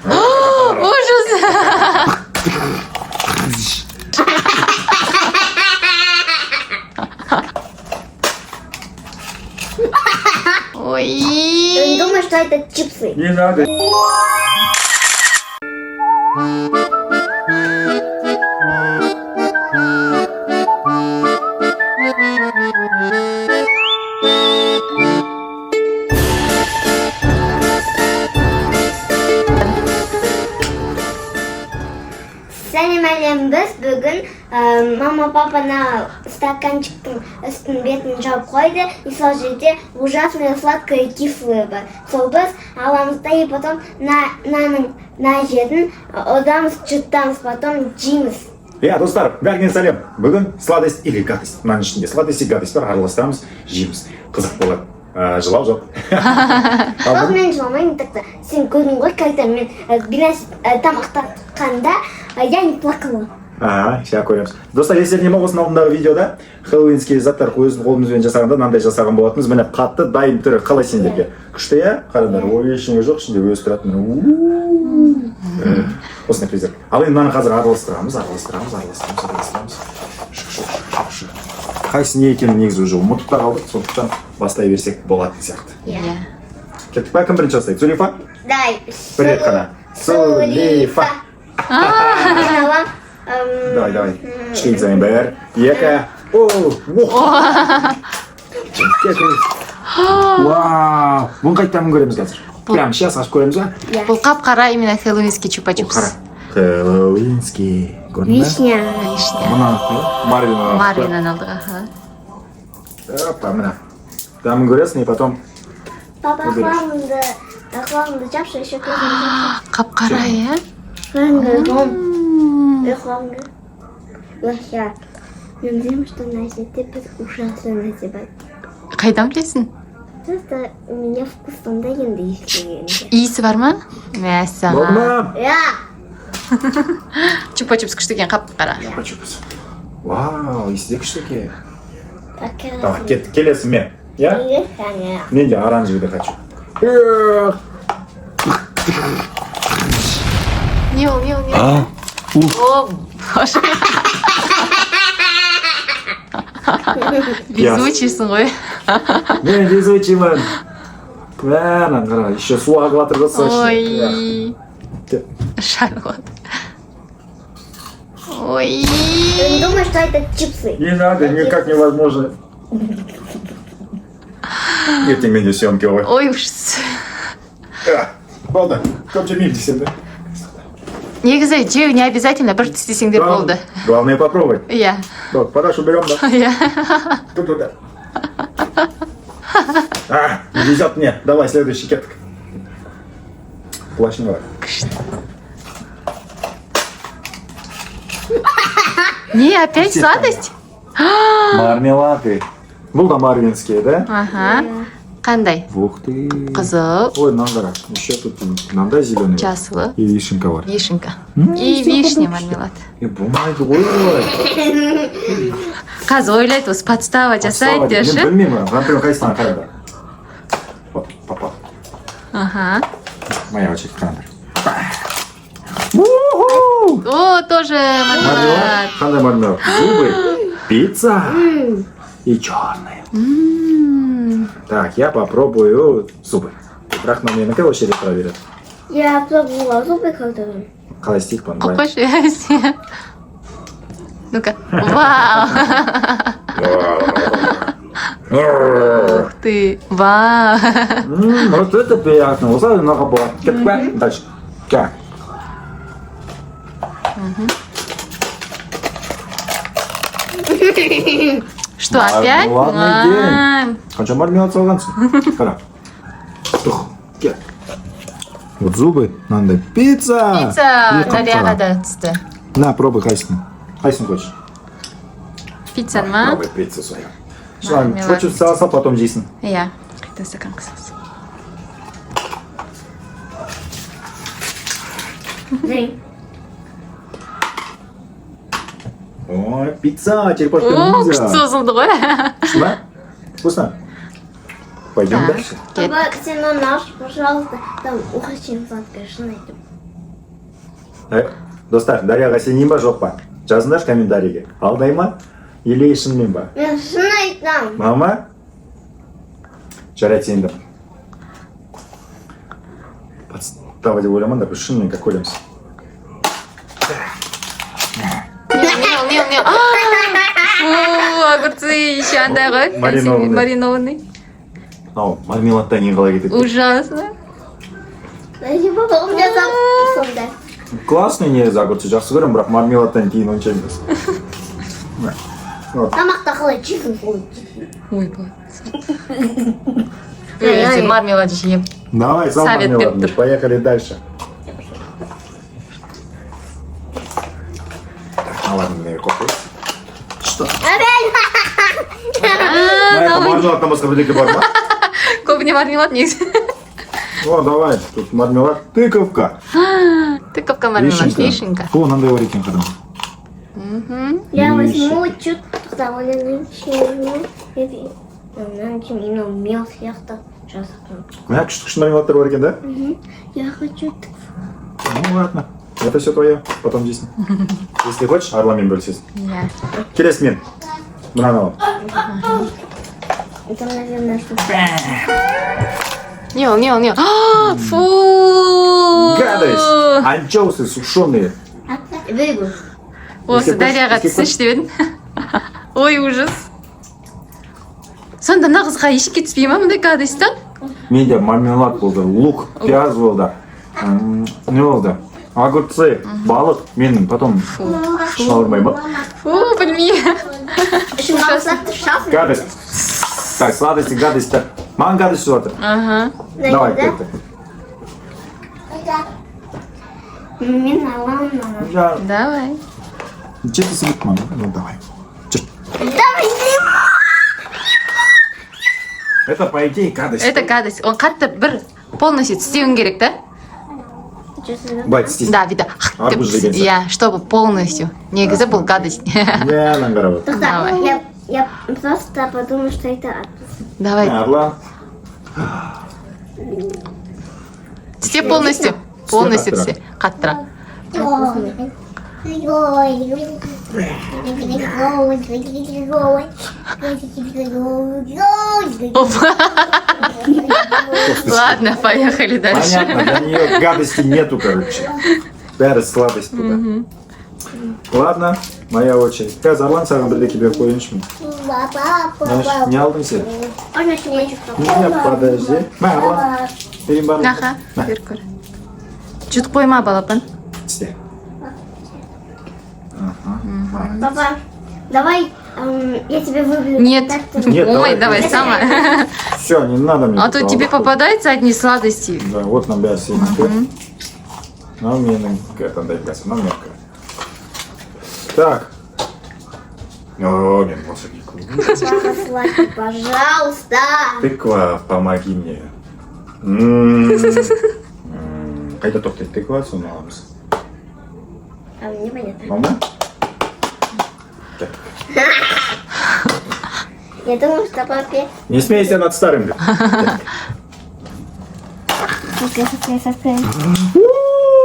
Ужас! Ой. Думаю, что это чипсы. Не надо. Сәлем, әлем! Біз бүгін мама, папа стаканчиктің үстін, бетін жауып қойды, и сол жерде ужасное сладкое кислое бар. Сол біз аламыз да, и потом наның мына жерін ұдамыз, жұтамыз, потом жейміз. Иә, достар, бәріңе сәлем! Бүгін сладость или гадость. Мынаның ішінде сладость и гадость бар, араластырамыз, жейміз. Қызық болады. Жылау жоқ. Ал Жоқ, бүгін- мен жыламаймын так-то. Сен көрдің ғой, когда мен бір тамақтанғанда я не плакала. Ага, сейчас көреміз. Достар, естеріңде ма, осының алдындағы видеода хэллоуинский заттар өзіміз қолымызбен жасағанда мынандай жасаған болатынбыз. Міне, қатты дайын түрі. Қалай сендерге? Күшті, иә? Қараңдар, ой, ештеңе жоқ, ішінде өзі тұрады. Міне, у-у-у. Осындай призрак. Ал енді мынаны қазір араластырамыз, араластырамыз, араластырамыз, араластырамыз. Шық, шық, шық, шық, шық. Қайсы не екенін негізі уже ұмытып та қалдық, сондықтан бастай берсек болатын сияқты. Иә. Кеттік па? Кім бірінші бастайды? Зулифа? Дай. Бір рет қана. Зулифа. Мен аламын. Давай, давай. Кішкене сайын. Бір, екі, о, о. Вау! Бұның қай дәмін көреміз қазір? Прямо сейчас ашып көреміз ба? Иә. Бұл қап-қара, именно хэллоуинский чупа-чупс. Қара. Хэллоуинский. Көрдің бе? Вишня. Вишня. Мына Марвин. Марвиннан алдық, аха. Опа, міне. Дәмін көресің и потом Папа, Выберешь. құлағыңды жапшы, еще көзіңді жапшы. Қап-қара, иә? Құлағыңды жұм. Құлағыңды. Вообще. Мен білемін, что мына жерде біз ужасный нәрсе бар. Қайдан білесің? Просто у меня вкус сондай енді иіскегенде. Иісі бар ма? Мәссаған. Болды ма? Иә. Чупа-чупс күшті екен, қап-қара. Чупа-чупс. Вау, иісі де күшті екен. Так. Давай, кеттік. Келесі мен. Иә? Иә. Мен де оранжевый хочу. Эх. Не ол, не ол, не ол? О, боже. Везучийсің ғой. Мен везучиймін. Мә, мынаны қара, еще су ағып жатыр ғой сочный. Ой. Кет. Шарлот. Ой. Думаю, что это чипсы. Не надо, никак невозможно. Ертең менде съемки ғой. Ой, ужас. Болды, көп жемеймін десем де. Негізі жеу не обязательно, бір тістесеңдер болды. Главное попробовать. Иә. Вот, парашу берем, да? Иә. Тут, тут, да. А, везет мне. Давай, следующий, кеттік. Плащ бар. Күшті. Не, опять сладость? Мармелады. Бұл да марвинские, да? Аха. Қандай? Ух ты. Қызыл, Ой, мынаны қара. Еще тут мынандай зеленый. жасылы, И вишенка бар. Вишенка. М, И все вишня күшті. мармелад. Е, болмайды ғой олай. Қазір ойлайды, осы подстава жасайды Мен деп ше. білмеймін. Например, қайсысына, қараңдар. Вот, папа. Аха. Моя очередь, қараңдар. Уху! О, тоже мармелад. Мармелад. Қандай мармелад? Зубы, пицца и черные. Так, я попробую зубы. Бірақ мына менікі осы жерде тұра береді. Я пробовала зубы когда. Қалай істейік бұны? Былай. Қойшы, иә. Ну-ка. Вау. Ух ты. Вау. Вот это приятно. Осылай ұнауға болады. Кеттік па? Дальше. Так. Что, опять? Мармеладный день. А, Қанша мармелад салғансың? Қара. Тух. Кет. Вот зубы, мынандай пицца. Пицца И қап-қара. Дарияға да түсті. На, пробуй қайсысын. Қайсысын хочешь? Пиццаны ма? Пробуй пиццу свою. Соны Мармелад. чуть сала сал, потом жейсің. Иә. Қайта стакан қысасың. Дай. Ой, пицца, черепашка О, ниндзя. күшті созылды ғой. Күшті ма? Вкусно? Пойдем Так. дальше. Кеттік. Папа, сен оны аш, пожалуйста. Там очень сладкое, шын айтып. Достар, Дарияға сенейін ба, жоқ па? Жазыңдаршы комментарийге. Алдай ма или шынымен ба? Мен шын айтам. Мама? Жарайды, сендім. Подстава деп ойламаңдар, біз шынымен как көреміз. Не, не, не. А, фу, огурцы еще андай ғой. Маринованный. Маринованный. Мынау мармеладтан кейін қалай кетеді? Ужасно. Подожди, папа, у меня запах сондай. Классный негізі огурцы, жақсы көремін, бірақ мармеладтан кейін онша емес. Вот. Тамақта қалай жейсің сол? Ойбай. Өзі мармелад жеймін. Давай, сал Совет беріп мармеладный. тұр. Поехали дальше. Так, мыналардың неге қойып қояйық. Что? А, Мармеладтан басқа бірдеңе бар ма? көбіне мармелад негізі. О, давай, тут мармелад. Тыковка. Тыковка, мармелад, вишенка. О, мынандай бар екен, қараң. Я возьму чуть довольно. Мынау мел сияқты жасаған. Мә, күшті күшті мармеладтар бар екен, да? Я хочу тыкву. Ну ладно. Это все твое. Потом жейсің. Если хочешь, Арламен бөлісесің. Иә. Келесі мен. Мынаны аламын. Это, наверное, что Не ол, не ол, не ол? А, фу. Гадость! Анчоусы сушеные. Выгу. Осы Есеп Дарияға көрші, есеп түсінші деп едім. Ой, ужас. Сонда мына қызға ештеңе түспей ма мындай гадостьтан? Менде мармелад болды, лук, пияз болды. Не болды? Огурцы, балық. Мен потом ішін ауырмай ма? Фу, білмеймін. Еще мало. Гадость. Так, сладости, гадость. Так. Маған гадость түсіп жатыр. Ага. Давай, кетті. Мен аламын мынаны. Я... Давай. Жетісі бітті мама. Ну, давай. Жүр. Давай. Это, по идее, гадость. Это гадость. Он қатты бір полностью тістеуің керек та? Былай тістейсің. Да, бүйтіп Арбуз жеген сияқты. Иә, чтобы полностью. Негізі бұл гадость. Не, мынаны қарап отыр. Тоқта, Давай. я просто подумала, что это арбуз. Давай. Арлан. Тісте полностью. Полностью қаттырақ. тісте. Қаттырақ. Опа. Ладно, поехали дальше. Понятно, для нее гадости нету, короче. Бәрі сладость туда. Ладно, моя очередь. Қазір Арлан, саған бірдеңе беріп қояйыншы мен. Знаешь, не алдың сен? Можно еще мальчик? Не, подожди. Мә, Арлан. Берейін барлығын. Аха, бер көр. Жұтып қойма, балапан. Тісте. Папа, давай я тебе выберу. Нет. Так ты- Нет, Ой, давай. давай сама. Все, не надо мне. А то тут тебе алып. попадаются одни сладости. Да, вот нам бәрі сенікі. Мынау менің андай қазір, мынау менікі. Так. О, мен волшебник. Папа, сладкий, пожалуйста. Тыква, помоги мне. М. М, Қайда тоқтайды тыква, соны аламыз. А мне понятно. Мама? Кеттік. Я думаю, что папе. Не смейся над старым. Деп. Сладкое, сладкое, сладкое.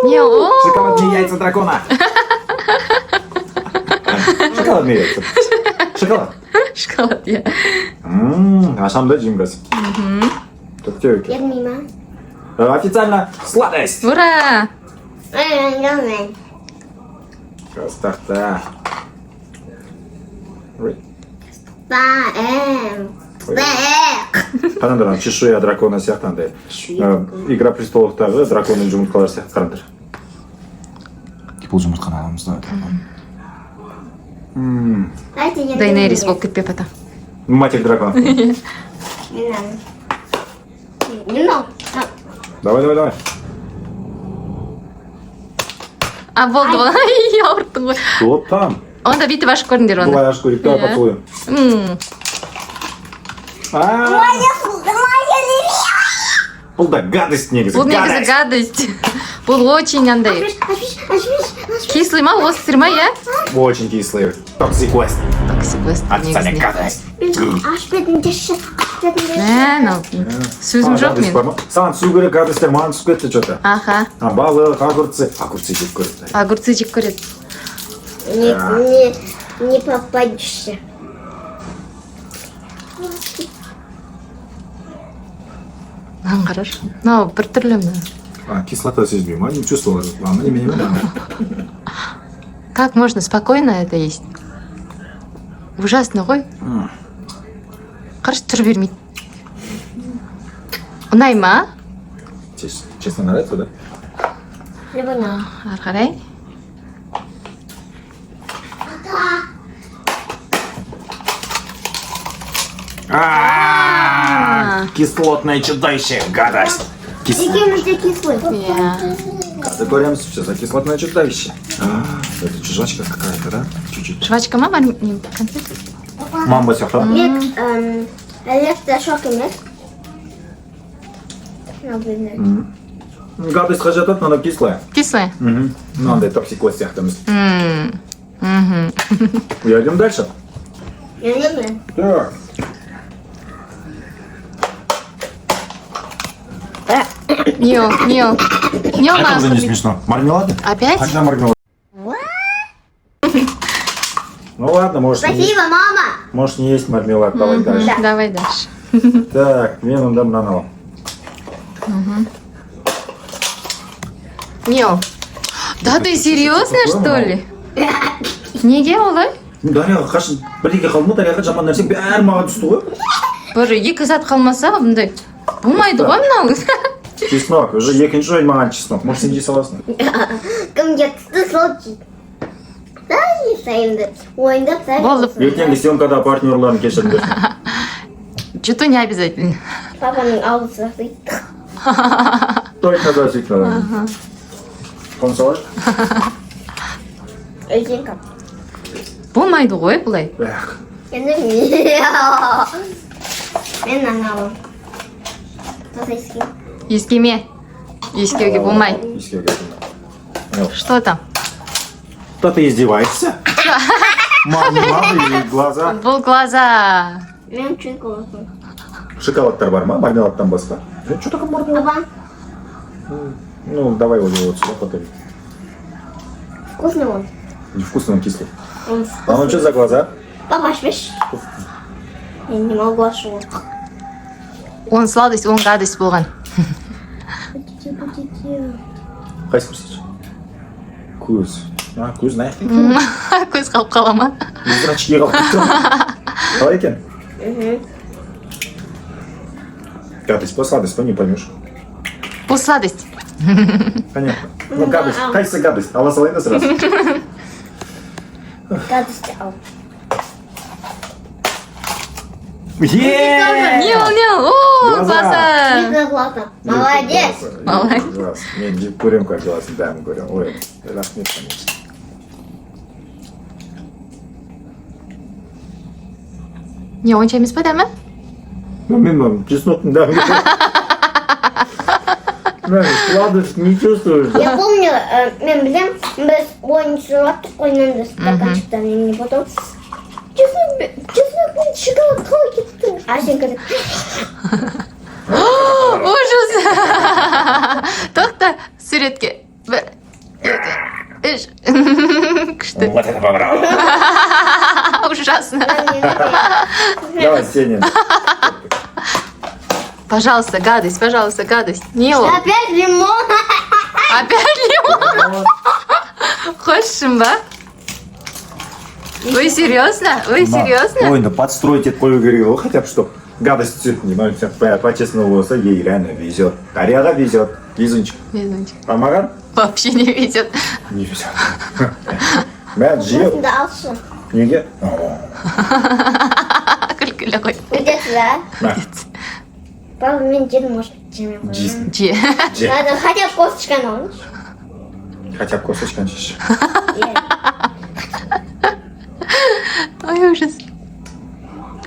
Не, о, Шоколадные яйца дракона. Шоколадные яйца. Шоколад. Шоколад, иә. Ашамын да жеймін қазір. Тоқтау екен. Ермей ма? Официально сладость. Ура! Ой, Красота. Ой. Ба, Қараңдар, ана чешуя дракона сияқты андай. Игра престоловтағы драконның жұмыртқалары сияқты, қараңдар. Бұл жұмыртқаны аламыз да. Давайте я Дейнерис болып кетпе потом. Матерь драконов. Не надо. Не надо. Давай, давай, давай. А, болды ғой. Ай, ауырттың ғой. Вот там. Онда бүйтіп ашып көріңдер оны. Былай ашып көрейік, давай Иә. поцелуем. А, бұл да гадость негізі. Бұл негізі гадость. Бұл очень андай. Кислый ма, острый ма, иә? Очень кислый. Токсикоз. Токсикоз Официально негізінде. гадость. Аш бетіңдерші. Мә, мынау сөзім А, жоқ гадость мен. бар ма? Саған түсу керек гадостьтер, маған түсіп кетті че-то. Аха. А, балық, огурцы. Огурцы жеп көреді. Огурцы жеп көреді. Не, не, не попадешься. Мынаны қарашы, мынау біртүрлі мына. А, кислота сезбей ма? Не чувствовала. А, немене ме? Как можно спокойно это есть? Ужасно ғой. Қарашы, түр бермейді. Ұнай ма? Честно, нравится, да? Либо Ары қарай. А, кислотное чудовище, гадость. Екеуміз де кислый. Иә. Қазір көреміз, что за кислотное чудовище. А, это жвачка какая-то, да? Чуть-чуть. Жвачка ма бар, не, конфет? Мамба сияқты. Мен электрошок емес. Мынау білмеймін. Гадостьқа жатады, но она кислая. Кислая. Мгм. Мынандай токсикоз сияқты емес. Мгм. Идем дальше. Енді мен. Так. Не ол, не ол, не ол? Это Маған уже не қызық. смешно. Мармелады? Опять? Хотя мармелад. Ну ладно, можешь не есть, Спасибо, мама. можешь не есть мармелад, давай дальше. Давай дальше. Так, мен онда мынаны аламын. Не ол? Да ты серьезно, что ли? Неге олай? Ну, Дарияға қашан бірдеңе қалды ма, Дарияға жаман нәрсе бәрі маған түсті ғой. Бір екі зат қалмаса, бұндай болмайды ғой мынау. Чеснок, уже екінші ойын маған чеснок. Может, сен жей саласың. Кімге түсті, сол жейді. Да, енді ойындап сәл. Болды. Ертеңгі съемкада партнерларын кешіріңдер. Что не обязательно. Папаның аузы сасиды. Точно засить надо. Қон салайық. Үлкен кап. Болмайды ғой бұлай. Эх, Енді мен. Мен мынаны аламын. Тоса иіскеймін. Иіскеме. Иіскеуге болмайды. Иіскеуге болмайды. Что там? Да ты издеваешься? Мармелады и глаза. Бұл глаза. Мен шоколадым. Шоколадтар бар ма? Мармеладтан басқа. Что такое мармелад? Папа, Ну, давай вот его вот сюда потом. вкусный он. Невкусный, он кислый. Он А ну что за глаза? Папа, шпиш. Я не могу ашуға. Он сладость, он гадость болған. Қайсы көрсетші? Көз. А, көз мына жақта екен. Көз қалып қала ма? Зрачки қалып кетті. Қалай екен? Гадость па, сладость па, не поймешь. Бұл сладость. Понятно. Ну, гадость. Қайсысы гадость? Ала салайын да сразу. Гадость ал. Е! Не ол, не ол? О, Глаза. глаза. Екі глаза. Молодец. Молодец. Глаз. Мен жеп көремін, как глазын дәмін көремін. Ой, рахмет, конечно. Не, онша емес па дәмі? Ну, мен мына чесноктың дәмін көремін. Мә, сладость не чувствуешь. Я помню, мен білем, біз ойын түсіріп жаттық қой мынандай стаканчиктан, и потом чеснок пен шоколад қалай кетті? А сен қазір Ужас. Тоқта, суретке. Бір, екі, үш. Күшті. Вот это поворот. Ужасно. Давай, Сеня. Пожалуйста, гадость, пожалуйста, гадость. Не ол? Опять лимон. Опять лимон? Хочешь ба? Вы серьезно? Вы серьезно? Ойынды подстроить етіп қою керек ғой, хотя бы чтоб гадость түсетін. По-честному болса, ей реально везет. Дарияға везет. Везунчик. Везунчик. А маған? Вообще не везет. Не везет. Мә, жеп. Осында алшы. Неге? Күлкілі ғой. Өтесіз, а? Мә, Папа, мен жедім, может, жемей қоямын. жейсің. Же. Же. Ладно, хотя бы косточканы алыңызшы. Хотя бы косточканы жеші. Иә. Ой, ужас.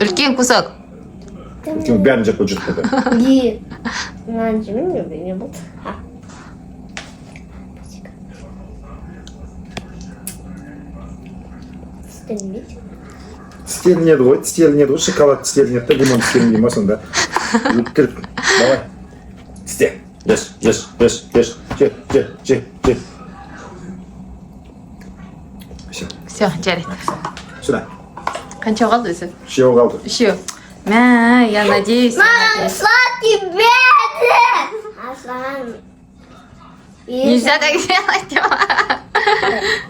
Үлкен кусок. Үлкен бәрін жеп қойып жұтып қойды. Е. Мынаны жемеймін, не болды? А. Спасибо. Істелмейді. Тістелінеді ғой, тістелінеді ғой, шоколад тістелінеді да, лимон тістелінбей ма сонда? Өткір. Давай. Тісте. Еш, еш, еш, еш. Же, же, же, же. Все, Все, жарайды. Сюда. Қанша қалды өзі? Үшеуі қалды. Үшеу. Мә, я надеюсь. Я Маған надеюсь. сладкий берді. А саған... Нельзя так делать, Тёма.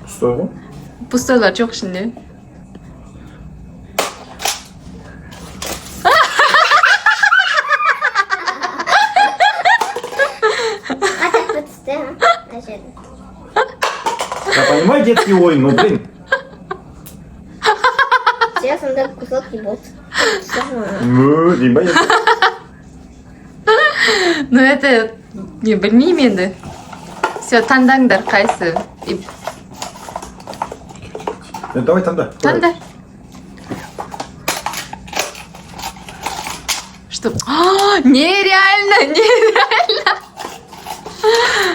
Пустой ғой. Пустойлар жоқ ішінде. Қатап бітті, а? Мына жерде. Я понимаю детский ойын, но блин. Все, сонда кусок не болды. Мө, деймін ба енді? Ну это не білмеймін енді. Все, таңдаңдар қайсы. Енді давай таңда. Таңда. Что? А, нереально, нереально.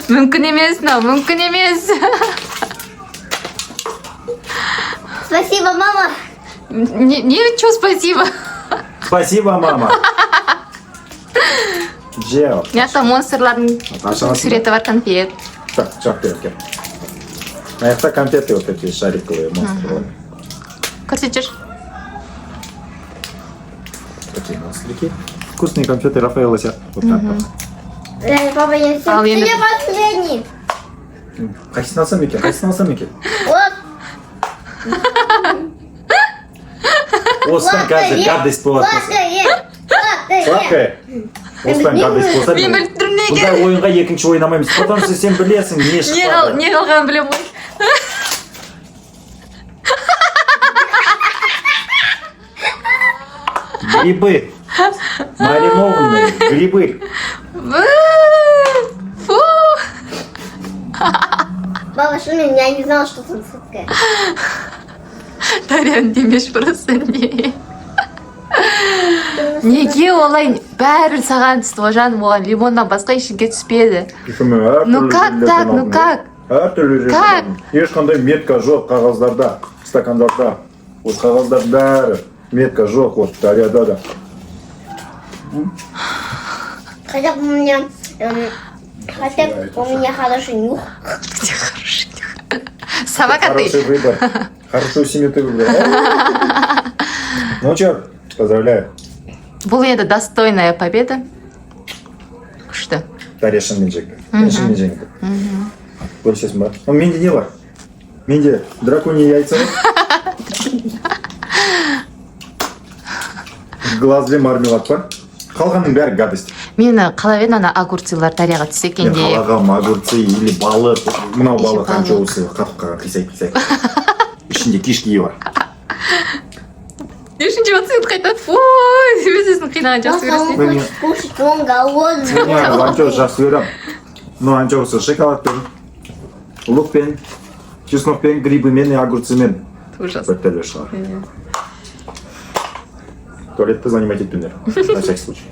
Мүмкін емес мынау, мүмкін емес. Спасибо, мама. Не, не, чё спасибо? Спасибо, мама. Жео. Мына жақта монстрлардың Аша аласың ба? суреті бар конфет. Так, жақ бер, кел. Мына жақта конфеты вот такие шариковые монстры. Көрсетші. Такие монстрики. Вкусные конфеты Рафаэлло сияқты. Вот так вот. Папа, я все. Ал енді- Ты последний. Қайсысын алсам екен? Қайсысын алсам екен? Вот. Осыдан қазір гадость болады. Сладкое. Сладкое. Сладкое. Осыдан гадость болса. Мен біліп тұрмын неге. Бұндай ойынға екінші ойнамаймыз. Потому что сен білесің, не Не, шықпады. не қалғанын білемін ғой. Грибы. Маринованные грибы. Фу. Баба, что я не знала, что там сладкое. Дарьяны демеш просто не. Неге олай бәрі саған түсті ғой, жаным, оған лимоннан басқа ештеңе түспеді. Ну как так, ну как? Әртүрлі жерден Как? алдым. Ешқандай метка жоқ қағаздарда, стакандарда. Вот қағаздардың бәрі метка жоқ, вот Дарьяда да. Хотя бы у меня, хотя бы у меня хороший нюх. Где хороший нюх? Собака Хороший ты. выбор. Хорошую семью ты выбрал. Ну чё, поздравляю. Бұл енді достойная победа. Күшті. Дарья шынымен жеңді. Мен шынымен жеңді. Бөлісесің ба? Ну, менде не бар? Менде драконий яйца бар. Глазли мармелад бар. Қалғанның бәрі гадость. Мені қалап едім ана огурцылар Дарьяға түссе екен Мен деп. қалағам огурцы или балық. Мынау Еще балық балық. Анчоусы қатып қалған, қисайып қисайып. Ішінде кишки бар. Не үшін жеп отырсың қайта? Фу, өз өзін қинаған жақсы Просто он көресің. хочет кушать, он голодный. Мен анчоус жақсы көремін. Но анчоусы шоколадпен, лукпен, чеснокпен, грибымен и огурцымен Ужас. бір түрлі шығар. Туалетті занимать етпеңдер. На всякий случай.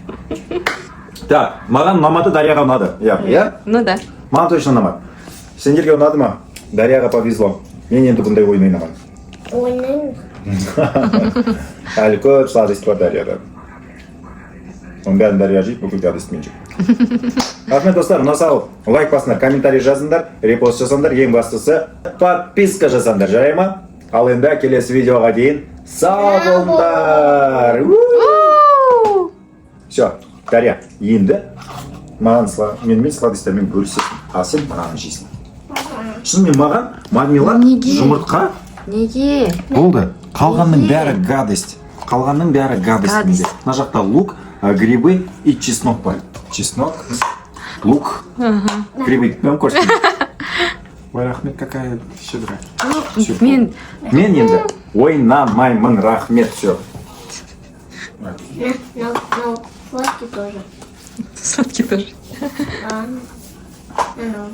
Так, маған ұнамады, Дарьяға ұнады. Иә, иә? Ну да. Маған точно ұнамады. Сендерге ұнады ма? Дарьяға повезло. Мен енді бұндай ойын ойнамаймын. Ой, Әлі көп сладость бар Дарьяда. Оның бәрін Дарья жейді, бүкіл гадость мен жеймін. Рахмет, достар, ұнаса лайк басыңдар, комментарий жазыңдар, репост жасаңдар, ең бастысы подписка жасаңдар, жарай ма? Ал енді келесі видеоға дейін сау болыңдар. Все, Дарья, енді маған менімен сладостьтермен бөлісесің. Ал сен мынаны жейсің. Шынымен маған мармелад, Неге? жұмыртқа Неге? болды. Қалғанның бәрі гадость. Қалғанның бәрі гадость Гадость. менде. Мына жақта лук, грибы и чеснок бар. Чеснок, лук, грибы. Мен көрсетейін. Ой, рахмет, какая щедрая. Всё. Мен Мен енді ойнамаймын, рахмет, все. На, на, на, сладкий тоже. Сладкий тоже. А, на, на.